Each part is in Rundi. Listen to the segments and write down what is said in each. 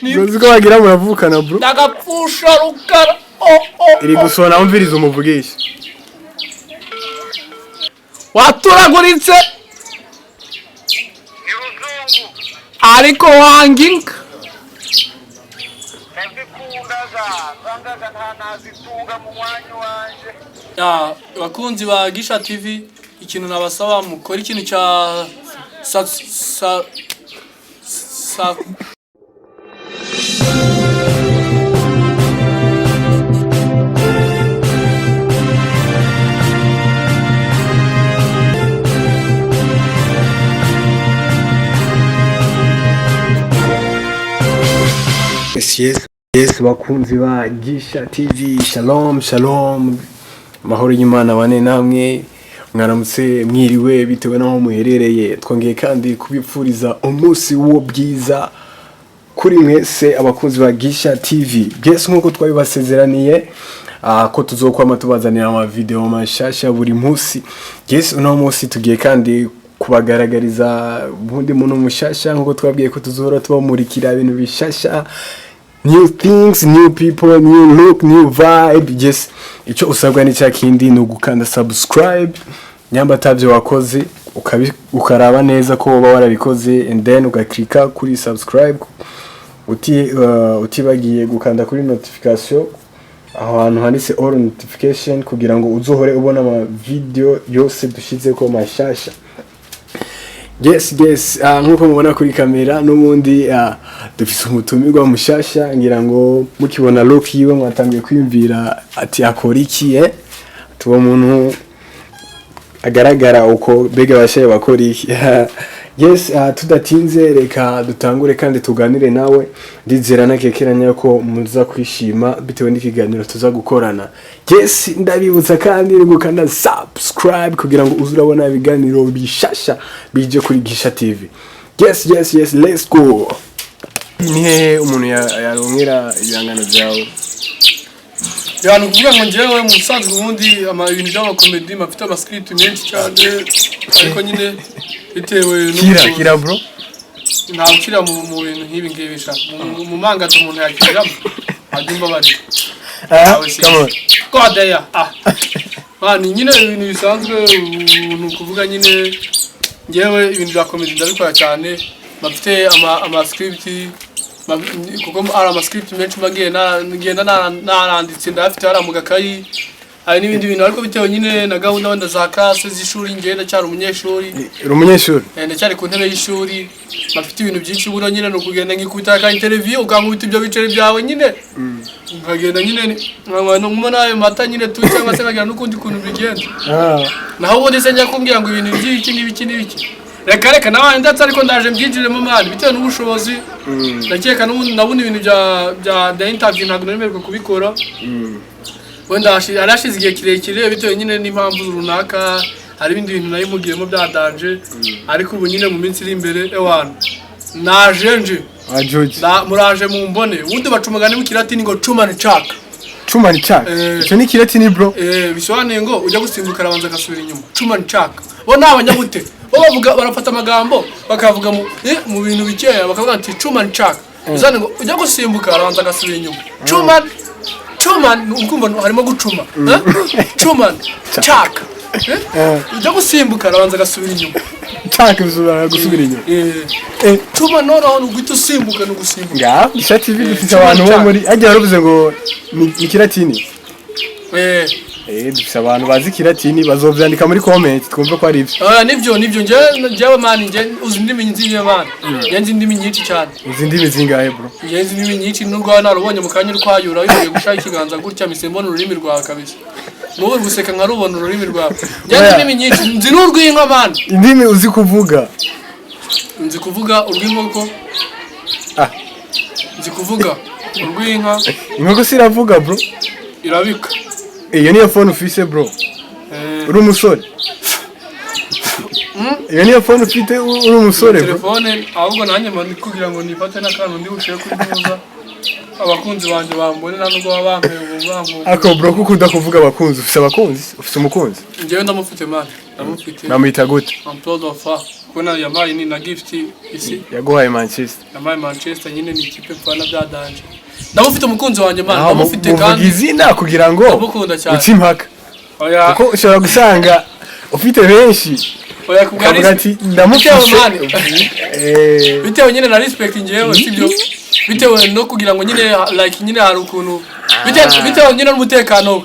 Uzi ko wagira muravukana, bro. Ndagapfusha Rukara, oh, oh. Iri gusona, wumviriza umuvugisha. Waturaguritse. Ni ruzungu. Ariko wanga inka. Ndazikundaga, zangaga nta nazitunga mu mwanya wanje. Ya, bakunzi ba Gisha TV, ikintu nabasaba, mukora ikintu cya sa sa sa. Yes, bakunzi ba Gisha TV, shalom shalom, amahoro y'Imana bane namwe. Mwaramutse, mwiriwe, bitewe n'aho muherereye. Twongeye kandi kubipfuriza umunsi w'uwo bwiza kuri mwese abakunzi ba Gisha TV. Yes, nk'uko twabibasezeraniye ko tuzokwama tubazanira ama video mashasha buri munsi. Yes, uno munsi tugiye kandi kubagaragariza ubundi muntu mushasha, nk'uko twabwiye ko tuzohora tubamurikira ibintu bishasha, new things, new people, new look, new vibe. Yes, icyo usabwa ni cya kindi, ni ugukanda subscribe nyamba atabyo wakoze, ukaraba neza ko uba warabikoze, and then ugakirika kuri subscribe, utibagiye gukanda kuri notification aho hantu handitse all notification, kugira ngo uzohore ubona ama video yose dushize ko mashasha. Yes, nkuko mubona kuri kamera n'ubundi, dufise umutumirwa mushasha. Ngira ngo mukibona look yiwe mwatangiye kwiyumvira ati akora iki, eh? Tuwo muntu agaragara uko, mbega abashaye bakora iki? Yes, tudatinze reka dutangure kandi tuganire nawe. Ndizera nakekeranya ko muza kwishima bitewe n'ikiganiro tuza gukorana. Yes, ndabibutsa kandi gukanda subscribe kugira ngo uze urabona ibiganiro bishasha bije kuri Gisha TV. Yes, let's go. Ni hehe umuntu yaronkera ibihangano byawe? Ya, ni ukuvuga ngo njyewe mu busanzwe ubundi ibintu by'amakomedi mafite amascript menshi cyane, ariko nyine bitewe Kira n'ubushobozi- kira, bro. Ntawe ukira mu bintu nk'ibi ngibi sha. Mu mangato umuntu yakiriramo ajya imbabarira. Ah, come on. Godeya, ah man, nyine ibintu bisanzwe ni ukuvuga nyine ngewe ibintu bya comedy ndabikora cyane, bafite ama script, kuko ari ama script menshi mba ngenda naranditse, ndayafite hariya mu gakayi. Hari n'ibindi bintu, ariko bitewe nyine na gahunda wenda za classe z'ishuri, ngewe ndacyari umunyeshuri. Uri umunyeshuri? Eh, ndacyari ku ntebe y'ishuri. Bafite ibintu byinshi buriya nyine ni ukugenda nkikubita aka interview, ukankubita ibyo biceri byawe nyine, nkagenda nyine nkanywa nkanywa n'ayo mata nyine tu, cyangwa se nkagira n'ukundi kuntu bigenda. Naho ubundi se njya kumbwira ngo ibintu by'ibiki n'ibiki n'ibiki, reka reka nawe ndetse, ariko ndaje mbyinjiremo, man, bitewe n'ubushobozi. Ndakeka n'ubundi nabona ibintu bya interview ntabwo nemererwa kubikora. Wenda hari hashize igihe kirekire bitewe nyine n'impamvu runaka, hari ibindi bintu nari mugiyemo bya danger, ariko ubu nyine mu minsi iri imbere, ewana, naje nje. Ajoji. Muraje mumbone. Ubundi baca umugani mu Kilatini ngo cuma ni caka. Cuma ni caka. Eh. Icyo ni Kilatini, bro? Eh, bisobanuye ngo ujya gusimbuka arabanza agasubira inyuma. Cuma ni caka. Bo ni abanyabute, bo bavuga, barafata amagambo bakavuga mu bintu bikeya, bakavuga ati cuma ni caka, bisobanuye ngo ujya gusimbuka arabanza agasubira inyuma. Cuma cuma, ukumva harimo gucuma, eh? Cuma caka. Eh? Ujya gusimbuka arabanza agasubira inyuma. Caka bisubira gusubira inyuma. Eh, Eh. cuma noneho ni uguhita usimbuka, ni ugusimbuka. Nga Gisha TV dufite Cuma abantu bo caka. muri ajya baravuze ngo ni Kilatini. Eh. Eh, dufite abantu bazi Kilatini, bazovyandika muri comment twumve ko ari ibyo. Ah, nibyo, njyewe man, njye uzi indimi nziye, man, njye nzi indimi nyinshi cyane. Uzi indimi zingahe, bro? Njye nzi indimi nyinshi, nubwo waba narubonye mu kanya urwayura wivuye gushaka ikiganza gutya mise mbona ururimi rwawe kabisa, n'ubu uri guseka nkarubona ururimi rwawe. Njye nzi Oya. indimi nyinshi, nzi n'urw'inka, man. Indimi uzi kuvuga? Nzi kuvuga urw'inkoko. Ah. Nzi kuvuga urw'inka. Inkoko siravuga, bro. Irabika. Iyo niyo phone ufise, bro? Eh. Uri umusore, iyo niyo phone ufite, uri umusore, bro? Telefone ahubwo nanjye mba ndi kugira ngo nifate n'akantu ndi bushire kuri muza abakunzi banjye bambone, nta nubwo baba bampeye ubu bampunze. Ako bro, ko ukunda kuvuga abakunzi, ufise abakunzi? Ufise umukunzi? Njyewe ndamufite, man. Ndamufite. Bamwita gute? I'm proud of her kubona yampaye ni na gift isi. Yaguhaye Manchester? Yampaye Manchester nyine, ni ikipe mfana bya danger. Ndamufite umukunzi wanjye, man. Aho Ndamufite muvuga kandi izina kugira ngo ndamukunda cyane. uce impaka, Oya. kuko ushobora gusanga ufite benshi, Oya, kubwa ukavuga ati ndamufise. Bitewe, man. Bitewe nyine na respect njyewe, sibyo? Bitewe no kugira ngo nyine like nyine hari ukuntu bitewe nyine n'umutekano we.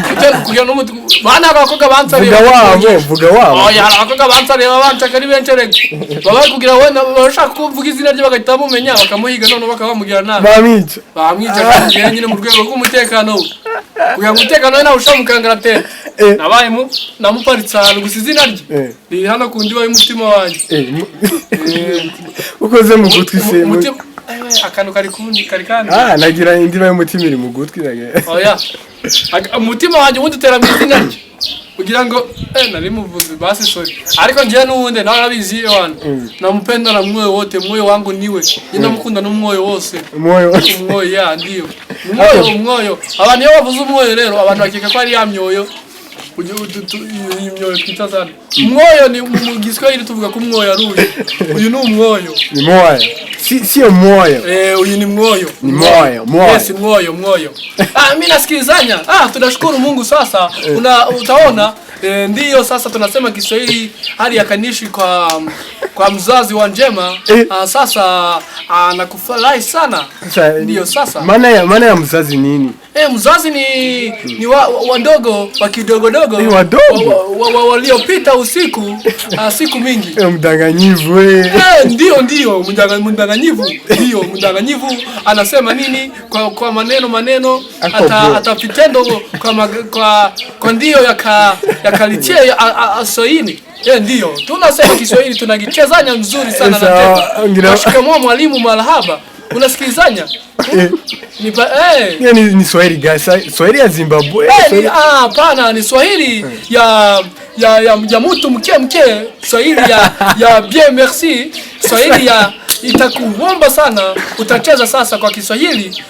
Bitewe kugira ngo bana abakobwa bansariye. Vuga wabo, vuga wabo. Oya, hari abakobwa bansariye babanshaka ari benshi rega, baba bari kugira wenda bashaka kuvuga izina rye bagahita bamumenya, bakamuhiga, noneho bakaba bamugira nabi. Bamwica. Bamwica. Kandi nyine mu rwego rw'umutekano we, kugira ngo umutekano we nawe ushobora mukangaratete. Nabaye mu namuparitse ahantu gusa, izina rye riri hano ku ndiba y'umutima wanjye. Ukoze mu gutwi se? Umutima, akantu kari kundi kari kandi. Ah, nagira indiba y'umutima iri mu gutwi, nagira. Oya. Umutima wanjye ubundi utera mu izina rye kugira ngo nari muvuze basi, sorry, ariko njyewe n'ubundi nawe arabizi wana, namupenda na mwoyo wote, moyo wangu niwe njye ndamukunda n'umwoyo wose. Umwoyo. Umwoyo, ya, ndiyo, umwoyo, umwoyo. Abantu iyo bavuze umwoyo rero, abantu bakeka ko ari ya myoyo iyi myoyo twita sana umwoyo. Ni mu Giswahili tuvuga ko umwoyo ari uyu, uyu ni umwoyo. Ni moyo, si sio moyo? Eh, uyu ni mwoyo. Ni moyo, moyo. Yes, mwoyo, mwoyo. Ah, mimi nasikilizanya. Ah, tunashukuru Mungu sasa. Utaona ndiyo sasa tunasema Kiswahili hali ya kanishi kwa mzazi wa njema. Ah, sasa nakufurahi sana. Sasa, Ndiyo sasa. Maana ya mzazi nini? Eh, mzazi ni wadogo wa kidogodogo. Wadogo? Waliopita usiku, siku mingi. Mdanganyivu we. Eh, ndio ndio, mdanganyivu, ndio mdanganyivu. Anasema nini kwa maneno Ako ata bro. Ata vitendo kwa ndio ya kalitie ya Swahili. Eh, ndio tunasema Kiswahili tunakichezanya mzuri sana na Sawa, tena. Shikamoo mwalimu, marhaba. Unasikilizanya? Ni. Hiyo ni Swahili gani? Swahili ya Zimbabwe? Eh, ni, Swahili. ah, hapana, ni Swahili ya mtu mke mke, Swahili ya bien merci, Swahili ya itakuomba sana. Utacheza sasa kwa Kiswahili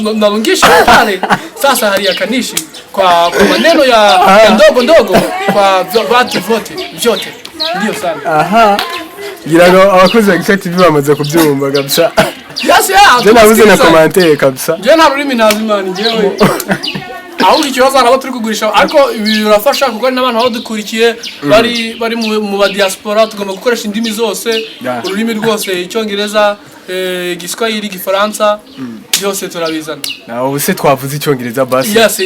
unalungisha pale sasa hali ya kanishi kwa maneno ya ndogo ndogo kwa watu vote vyote, ndio sana. Aha. Ngira ngo abakozi ba Gisha TV bamaze kubyumva kabisa. Yes, yeah. Je nabuze na Tunasikiliza. commentaire kabisa. Njyewe nta rurimi ntazi, man, njyewe. Ahubwo ikibazo hari abo turi kugurisha, ariko ibi birafasha kuko hari n'abantu baba badukurikiye bari mu ba diaspora. Tugomba gukoresha indimi zose, ururimi rwose, Icyongereza, Igiswahili, Igifaransa, byose turabizana. Nawe ubu se twavuze Icyongereza basi. Yes.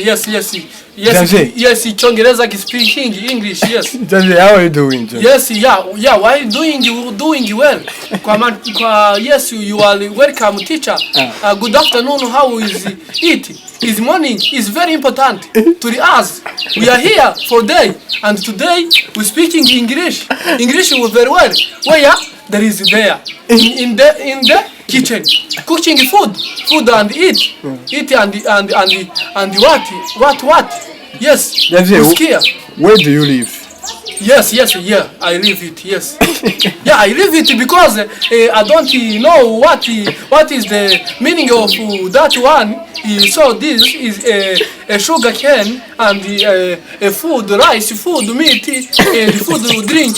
Janvier. Yes, Icyongereza, speaking English, yes. Janvier, how are you doing, Janvier? Yes, yeah. Why doing you doing well? Kwa yes, you are welcome, teacher. Good afternoon. How is it? Is morning is very important to us. We are here for day, and today we speaking English. English very well. Where there is there in the kitchen, cooking food, food and eat, eat and what? Yes. Janvier, Usikia? where do you live? Yes, yeah, I live it, yes. Yeah, I live it because I don't know what is the meaning of that one. So this is a sugar cane and a food, rice, food, meat, and food, drink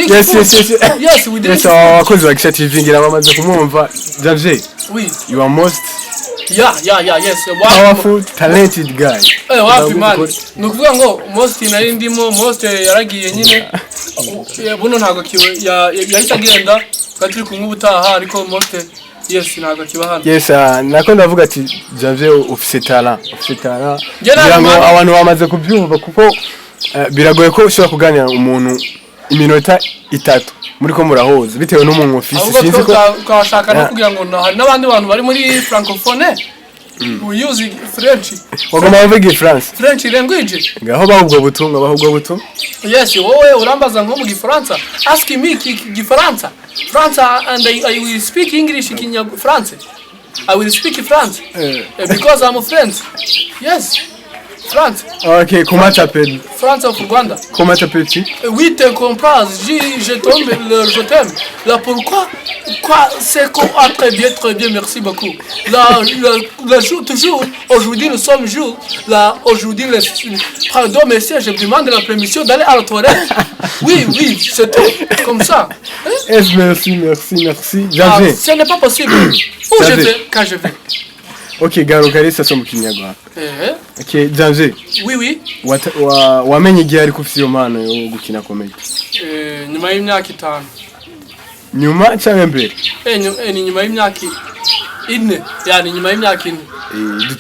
Yes, food. yes. Yes, we drink Yes, abakozi ba Gisha TV ngira bamaze kumwumva. Janvier, We, you are most yeah, yes. powerful, talented guy. Eh, wapi, man. Ni ukuvuga ngo most nari ndimo, most yaragiye nyine. Buno ntabwo kiwe yahise agenda, twari turi kumwe ubutaha, ariko most, yes, ntabwo kiba hano. Yes, nako ndavuga ati Janvier ufise talent, ufise talent. Njye Ngira ngo ntabwo- abantu bamaze kubyumva kuko biragoye ko ushobora kuganira umuntu iminota 3 muri ko murahuza bitewe n'umuntu ufise. Ahubwo Sinzi ko twashaka no kugira ngo hari n'abandi bantu bari muri francophone, we use French. Wagomba kuvuga Igifaransa. French language. Ngaho baha ubwo butumwa, baha ubwo butumwa. Yes, wowe urambaza nko mu Gifaransa, ask me Gifaransa, Fransa, and I will speak English, Kinya France. I will speak French. Because I'm French, yes. France. Ok, comment t'appelles? France of Rwanda. Comment t'appelles-tu? Oui, te comprends, je tombe, je t'aime. Là, pourquoi? Quoi, c'est qu'on ah, très bien, merci beaucoup. Là, le jour, toujours, aujourd'hui, nous sommes jour. Là, aujourd'hui, pardon, monsieur, je demande la permission d'aller à la toilette. Oui, oui, c'est tout, comme ça. Hein? Yes, merci, merci, merci. Ah, Janvier. Ce n'est pas possible. Où je Janvier. vais, quand je vais. Ok, garuka rero sasa mu Kinyarwanda. Eh, Ok, Janvier. Oui. Wamenye igihe ariko ufite iyo mpano yo gukina comedy? Eh, nyuma y'imyaka 5. Nyuma cyangwa mbere? Eh, ni nyuma y'imyaka 4. Yani nyuma y'imyaka 4.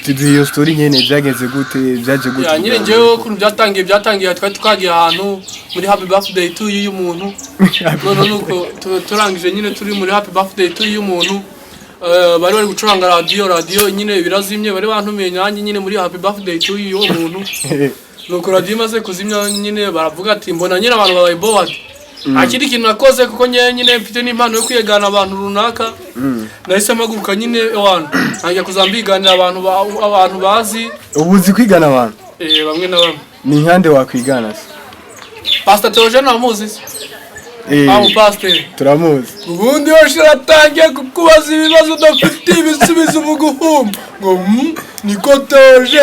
Eh, duhe iyo story nyene, byagenze gute, byaje gute? Ya nyine njyewe ukuntu byatangiye twari twagiye ahantu muri happy birthday to y'umuntu, none nuko turangije nyine turi muri happy birthday to y'umuntu, bari gucuranga radiyo nyine birazimye, bari bantumiye nyange nyine muri happy birthday to y'uwo muntu. Nuko radiyo imaze kuzimya nyine baravuga ati mbona nyine abantu babaye bored, nta kindi kintu nakoze kuko nyine mfite n'impano yo kwigana abantu runaka. Nahise mpaguruka nyine ewana ntangira kuzambiganira abantu abantu bazi. Ubu uzi kwigana abantu? Eh, bamwe na bamwe. Ni nkande wakwigana se? Pastor Theogene, wamuzi se? Eh. Aho pasiteri. Turamuzi. Ubundi yose aratangiye kukubaza ibibazo udafite ibisubizo mu guhuma ngo niko toje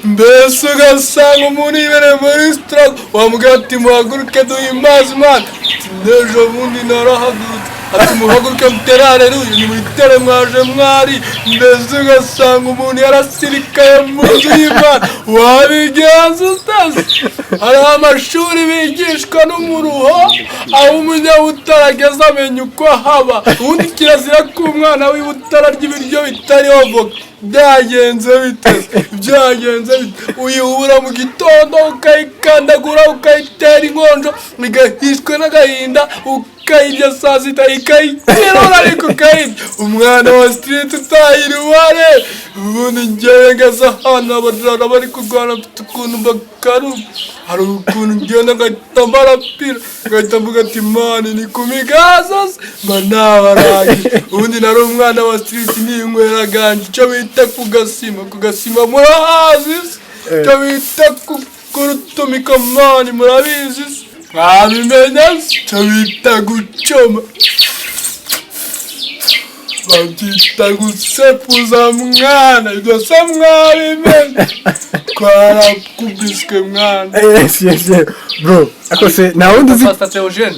mbese ugasanga umuntu yibereye muri struggle, wamubwira ati muhaguruke duhimbaze Imana, ati n'ejo bundi narahagurutse, ati muhaguruke mutere haleluya, nimutere mwaje mwari, mbese ugasanga umuntu yarasirikaye mu nzu y'Imana. Wabigenza utazi hariho amashuri bigishwa n'umuruho aho umunyabutare ageze amenya uko haba. Ubundi kirazira ko umwana w'ibutara ry'ibiryo bitariho voka. Byagenze bite? Byagenze bite? Uyihura mu gitondo ukayikandagura, ukayitera inkonjo igahishwe n'agahinda, ukayirya saa sita ikayiterura, ariko ukayirya. Umwana wa street utahira uware. Ubundi njyewe ngeze ahantu abajura bari kurwana, mfite ukuntu bakaruka, hari ukuntu ngenda ngahita mbarapira, ngahita mvuga ati mani ni ku migazo se mba nabarangije. Ubundi nari umwana wa street, ninywera ganje icyo bita ku gasima. Ku gasima murahazi se? Icyo bita kurutumika mani murabizi se? Mwabimenya se? Icyo bita gucoma babyita gusepuza mwana, ibyo se mwabimenya? Twarakubiswe mwana. Yes, bro, ako se nta wundi uzi? Pastor Theogene.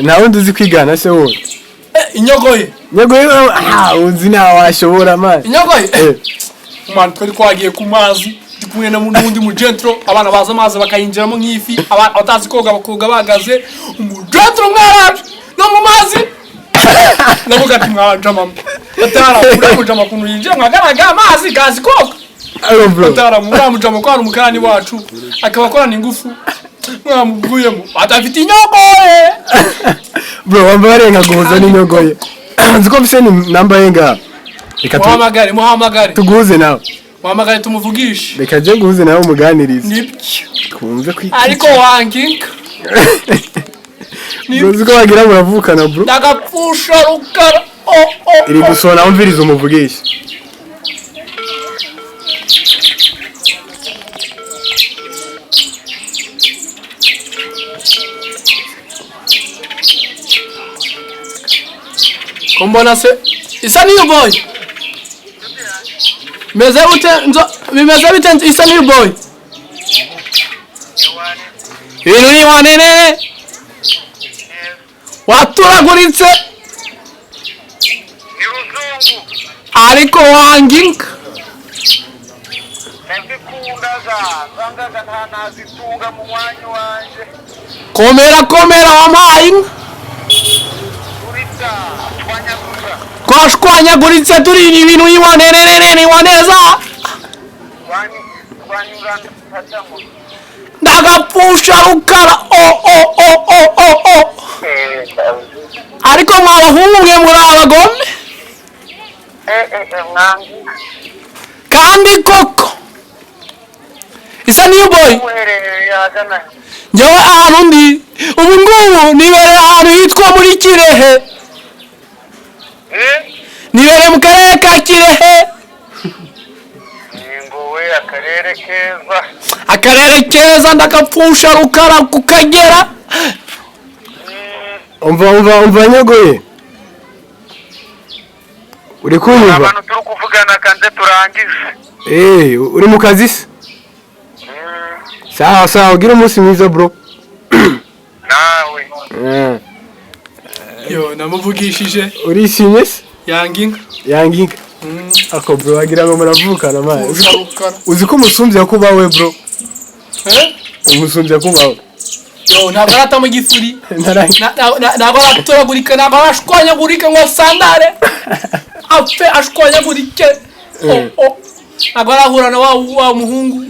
Nta wundi uzi kwigana se wowe? Inyogoye. Nyagoye, ah, uzi nta washobora man. Inyogoye. Eh. Mwana, twari twagiye ku mazi ndi kumwe n'undi mugentro. Abana baza amazi bakayinjiramo nk'ifi, abatazi koga bakoga bahagaze. Umugentro mwaraje no mu mazi, ndavuga ati mwajama batara uriya mujama ukuntu yinjira mwagaragara amazi gazi koga. Alo bro. Batara uriya mujama ko ari umukarani wacu akaba akorana ingufu, mwamuguyemo adafite inyogoye. Bro, wambare nkaguhuza n'inyogoye. Nzi ko mfise ni namba ye ngaha, reka Muhamagare, muhamagare. tuguhuze nawe. Muhamagare tumuvugishe. Reka je guhuze nawe umuganirize. Nibyo. Twumve ko Ariko wanginka. Bro, uzi ko wagira muravukana bro. Ndagapfusha rukara o o. Iri gusona, wumvirize umuvugisha. Ko mbona se isa niyo boy, meze bute nzo, bimeze bite isa niyo boy? Ibintu ni wanene, waturaguritse. Ni ruzungu. Ariko wanginka. Ndazikundaga zangaga nta nazitunga mu mwanya wanje. Komera komera, wampaye inka. Turita twanyaguza. Twashwanyaguritse turi ibintu iwanenenene ni waneza. Twanyura ntacamo. Ndagapfusha rukara o o o o o o. Ariko mwabahungu mwe muri abagome. Mwangi. Kandi koko isa niyo boy. Uherereye ahagana? Njyewe ahantu ndi ubu ngubu nibereye ahantu hitwa muri Kirehe. Eh. Nibereye mu karere ka Kirehe. Ngo we akarere. Akarere keza. Akarere keza, ndakapfusha rukara kukagera. Umva, umva, umva nyogoye, uri kunyumva? Abantu turi kuvugana, kanze turangize. Eh, uri mu kazi se? Mm. Sawa sawa, ugira umunsi mwiza, bro. Nawe. Yo, namuvugishije. Urishimye se? Yanga inka. Yanga inka. Ako bro, wagira ngo muravukana, man. Pfusha rukara. Uzi ko umusumbya kubawe, bro? Eh? Umusumbya kubawe. Yo, ntabwo aratama igifuri. Ntabwo aratoragurika, ntabwo arashwanyagurika ngo asandare, apfe ashwanyagurike. Oh, oh. Ntabwo arahura na wa muhungu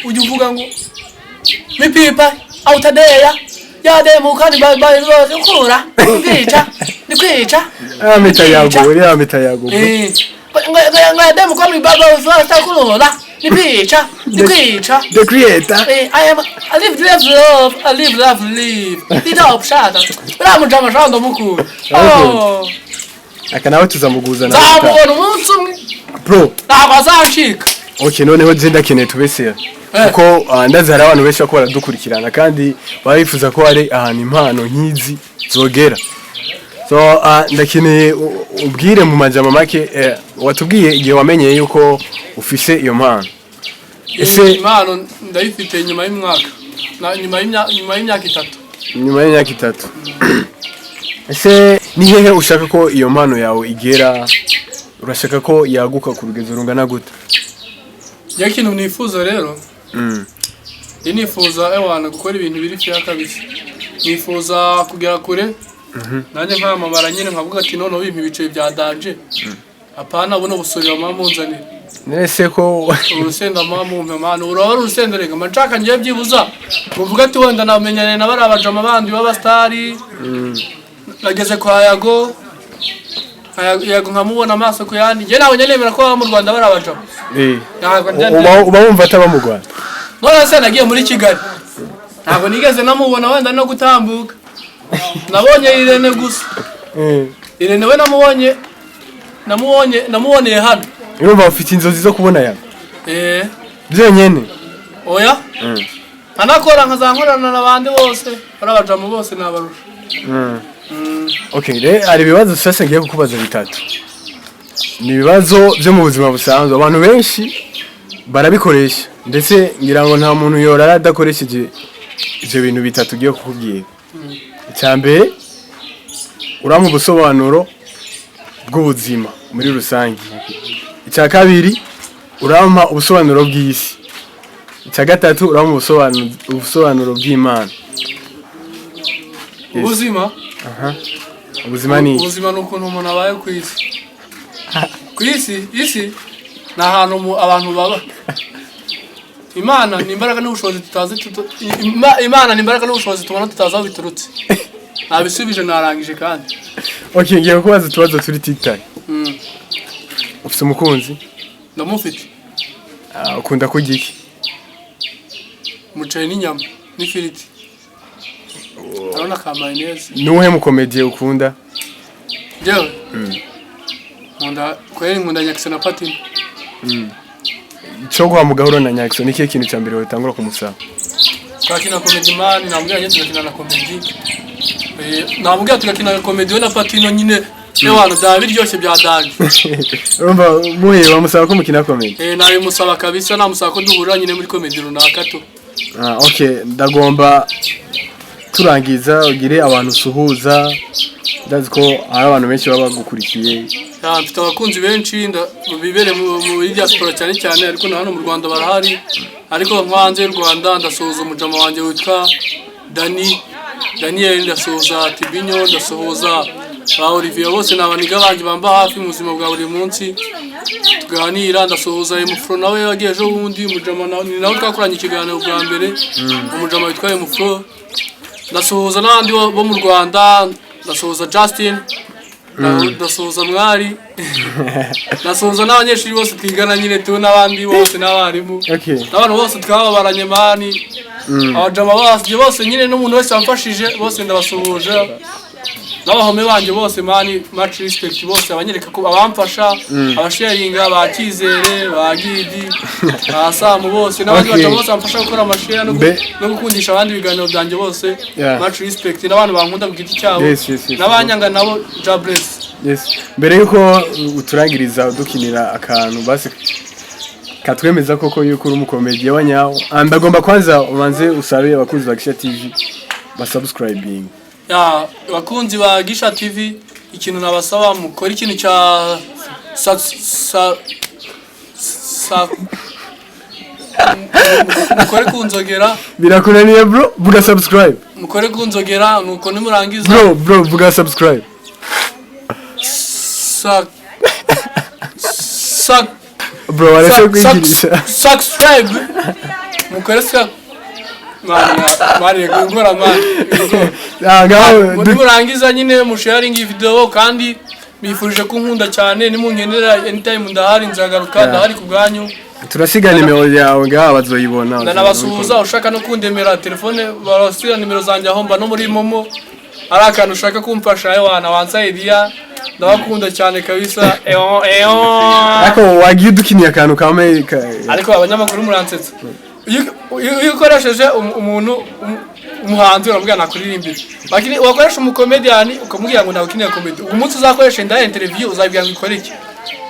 ujya uvuga ngo mipipa awutadeya yademuka ni ukura kwica ni kwica. Ya mitayago, uriya mitayago, bro. Eh, ngo yademuka ni baba kurura ni kwica ni kwica. The creator. Eh, I am I live, live, love, I live, love, live. Little shut. Uriya mujama shaka ndamukunda. Oh, aka nawe tuzamuguza na nzamubona umunsi umwe. Bro. Ntabwo azancika. Okay, noneho je ndakeneye tubesera kuko ndazi hari abantu benshi bako baradukurikirana kandi baba bifuza ko hari ahantu impano nk'izi zogera. So ndakeneye ubwire mu majambo make, watubwiye igihe wamenyeye yuko ufise iyo mpano ese? Impano ndayifite nyuma y'umwaka. Nyuma y'imyaka 3. Nyuma y'imyaka 3. Ese ni hehe ushaka ko iyo mpano yawe igera? Urashaka ko yaguka ku rugezo rungana gute? Iyo kintu nifuza rero, njye nifuza, ewana, gukora ibintu biri fair kabisa. Nifuza kugera kure. Nanjye nkamamara nyine, nkavuga ati noneho bimpa ibiceri bya danger. Apana buno busori bamama munzanira. Nese ko Urusenda mama mumpe, man, uraba ari urusenda. Rega mba nshaka ngiye byibuza muvuga ati wenda namenyane na bariya bajama bandi b'abasitari, nageze kwa Yago, Yago nkamubona amaso ku yandi. Njye ntabwo njya nemera ko baba mu Rwanda bari abajama. Ntabwo njya Uba wumva ataba mu Rwanda? None se nagiye muri Kigali, ntabwo nigeze namubona wenda no gutambuka. Nabonye Irene gusa. Irene we namubonye namuboneye hano. Urumva ufite inzozi zo kubona Yago? Eh. Byonyene? Oya, anakora nkazankorana n'abandi bose, bari abajama bose nabarusha. Okay, rero hari ibibazo sasa ngiye kukubaza bitatu. Ni ibibazo byo mu buzima busanzwe, abantu benshi barabikoresha, ndetse ngira ngo nta muntu yorara adakoresheje ibyo bintu bitatu ugiye kukubwira. Icya mbere, urampa ubusobanuro bw'ubuzima muri rusange. Icya kabiri, urampa ubusobanuro bw'isi. Icya gatatu, urampa ubusobanuro bw'Imana. Yes. Ubuzima. Ubuzima ni iki? Ubuzima ni ukuntu umuntu abaye ku isi. Ku isi, isi ni ahantu abantu baba. Imana ni imbaraga n'ubushobozi tutazi. Imana ni imbaraga n'ubushobozi tubona tutazi aho biturutse. Nabisubije, narangije kandi. Okay, ngiye kukubaza utubazo turi TikTok. Ufite umukunzi? Ndamufite. Ah, ukunda kurya iki? Umuceri n'inyama n'ifiriti, urabona ka mayonnaise. Nuwuhe mukomediye ukunda? Njyewe nkunda kweri, nkunda Nyakisa na Patino. Cyo guha mugahuro na Nyakso, ni ikihe kintu cya mbere watangura kumusaba? Twakina comedy, man. Namubwira nyine tugakina na comedy. Namubwira tugakina comedy we na Patino nyine. Ewana, byaba biryoshye bya danger. Urumva muhe bamusaba ko mukina comedy? Eh, nabimusaba kabisa, namusaba ko duhurira nyine muri comedy runaka tu. Ah, okay, ndagomba turangiza ugire abantu usuhuza. Ndazi ko hari abantu benshi baba bagukurikiye. Ya, mfite abakunzi benshi bibere muri diaspora cyane cyane, ariko na hano mu Rwanda barahari. Ariko nko hanze y'u Rwanda, ndasuhuza umujama wanjye witwa Dani Daniel, ndasuhuza Tibinyo, ndasuhuza ba Olivier, bose ni abaniga banjye bamba hafi mu buzima bwa buri munsi tuganira. Ndasuhuza Emufro, nawe wagiye ejo bundi, umujama ni nawe twakoranye ikiganiro bwa mbere, umujama witwa Emufro. Ndasuhuza n'abandi bo mu Rwanda, ndasuhuza Justin, ndasuhuza Mwari, ndasuhuza n'abanyeshuri bose twigana nyine tu, n'abandi bose, n'abarimu, n'abantu bose twababaranye, man, abajama bose bose nyine, n'umuntu wese wamfashije, bose ndabasuhuje. N'abahome banje bose, man, much respect bose, abanyereka ko abamfasha, abasharinga ba Kizere, ba Gidi, ba Samu bose n'abandi baca bose bamfasha gukora amashare no gukundisha abandi ibiganiro byanjye bose. Much respect n'abantu bankunda ku giti cyabo n'abanyanga nabo, God bless. Yes, mbere yuko uturangiriza udukinira akantu basi katwemeza koko yuko uri umukomediye wa nyawo, ndagomba kwanza ubanze usabe abakunzi ba Gisha TV ba subscribing. Ya, bakunzi ba Gisha TV, ikintu nabasaba, mukora ikintu cya sa sa sa mukore kunzogera. Birakunaniye bro, vuga subscribe. Mukore kunzogera, nuko nimurangiza Bro, bro, vuga subscribe. Sa sa Bro, waretse kwigirisha. Subscribe, mukore sa, man, man, gukora, man. Ah, ngaho Nimurangiza nyine musharinga iyi video, kandi bifurije ko nkunda cyane. Nimunkenera anytime ndahari, nzagaruka, ndahari ku bwanyu. Turasiga nimero yawe ngaha, bazoyibona. Ndanabasuhuza. Ushaka no kundemera telefone, barasiga nimero zanjye aho mba no muri MoMo, ari akantu ushaka kumfasha, ewana wansaidia. Ndabakunda cyane kabisa, eon eon. Ariko wagiye udukiniye akantu kamwe Ariko abanyamakuru muransetsa. Iyo ukoresheje umuntu umuhanzi uramubwira nakuririmbira, lakini wakoresha umukomediyani ukamubwira ngo nawe comedy. Umunsi uzakoresha indaya interview, uzabibwira ngo ikore iki?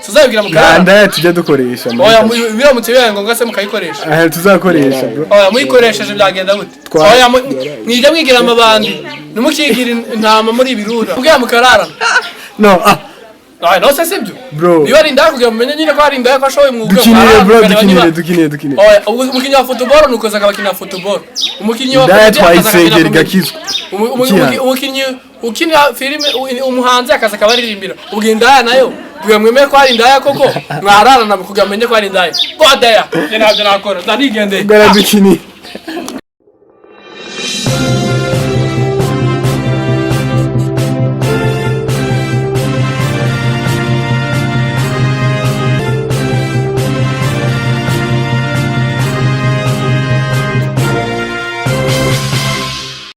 Tuzabibwira Nta mukarara. Ndaya tujya dukoresha. Oya, biramutse bibaye ngombwa se mukayikoresha? Aha tuzakoresha, bro. Oya, muyikoresheje byagenda gute? Oya, mwijya mwigira amabandi, ntimukigira intama muri ibirura, ubwira mukarara. No, ah. Oya, no se sibyo? Bro. Niba ari indaya, kugira mumenye nyine ko ari indaya, ko ashoboye umwuga. Dukinire mwarara, bro. mukareba Dukinire. niba Dukinire, dukinire. Oya, ubwo umukinnyi wa football ni ukoza akabakina football, umukinnyi wa Indaya comedy akaza agakina twayisengera comedy. igakizwa. Ikihano. Umukinnyi ukina filime, umuhanzi akaza akabaririmbira. Ubwo indaya nayo kugira mwemere ko ari indaya koko, mwararana kugira mumenye ko ari indaya. Go there, njye ntabyo nakora, ndanigendeye. Bwaradukiniye.